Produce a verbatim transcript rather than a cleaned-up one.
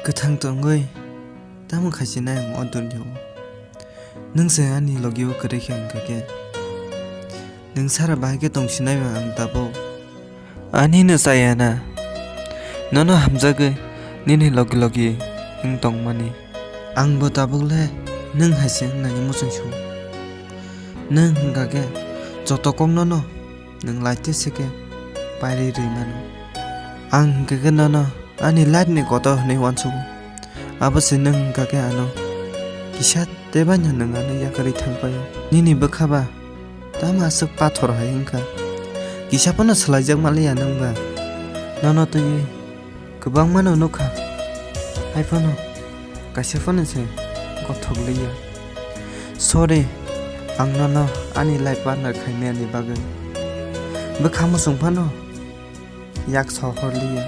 Kwthang tongwi tamo khaisinai ang o duniyao. Nwng se ani logio kwrwi khe wngkha khe. Nwng sara bahai khe tongsinai ba ang tabuk. Ani no chaya na. Nono hamjagwi nini logi logi wng tongmani. Ang bo tabuk le nwng hai se wngnani muchung su. Nwng hwnkha khe joto kok nono nwng laite se khe pairi rwi mano. Ang hwnkha khe nono ani life ni kotor hwnwi uansugo. Abo se nwng hwnkha khe ano kisa tei baino nwng ano yakarwi thangpaio. Nini bwkha ba tamo aswk pathor hai wngkha. Kisa phano swlaijak manliya nwng ba. Nono twiwi kwbangma no nukha. Hai phano kaisa phano se gothok liya. Sorry, ang nono ani life partner khaimani bagwi. Bwkha muchung phano yak sohor liya.